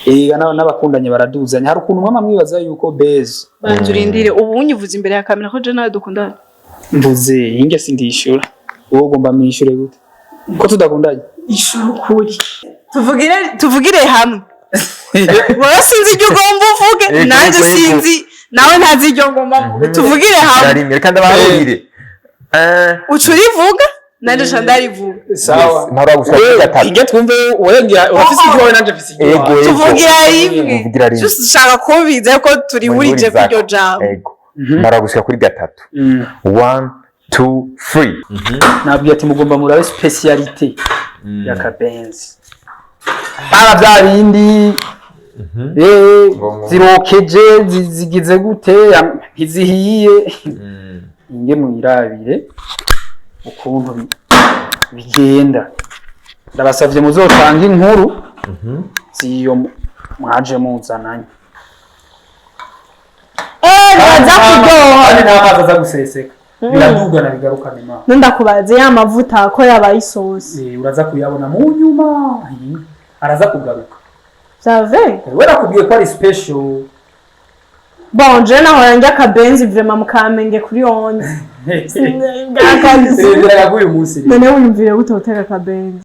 Ega n'abakundanye baraduzanya. Hari ukuntu mwama mwibaza yuko beze. Banza urindire, ubu unyivuze imbere ya kamera ko je nawe dukundana? Mvuze inge, sindishura. Wowe ugomba mwishure gute ko tudakundanye? Ishura ukuri, tuvugire, tuvugire hamwe. Wowe sinzi ibyo ugomba uvuge. Yego, Nanjye yego. sinzi, nawe ntazi ibyo ngomba mvuge. Tuvugire hamwe. Rimwe, reka ndabaharurire. Uca urivuga, nanjye ca ndarivuga. Sawa. Yes, mpora gushika kuri gatatu. Inge twumve, wowe urafise ibyo, nanje mfise ibyo. Yego, yego. Tuvugira rimwe. Tuvugira rimwe. Just ushaka kubiza ko turihurije kuri iryo jambo. Yego, mpora gushika kuri gatatu. One, two, three. Nabwiye ati mugomba murabe spécialité ya Kabenzi, bara bya bindi zirokeje, zigize gute, ntizihiye. Inge mwirabire ukuntu bigenda. Ndabasavye muzotanga inkuru ziyo mwaje muzananye. Biraza kuryoha. Kandi nta mazi aza guseseka, biradugana, bigarukana imana. Ntundakubaze ya mavuta ko yabaye isosi. Uraza kuyabona mu nyuma, araza kugaruka. J'avais We nakubwiye ko ari special. Bon, je nahora ndya Akabenzi vraiment mu Kamenge kuri 11. Rindira yaguye umunsi rero. None wiyumvire gute guteka Akabenzi?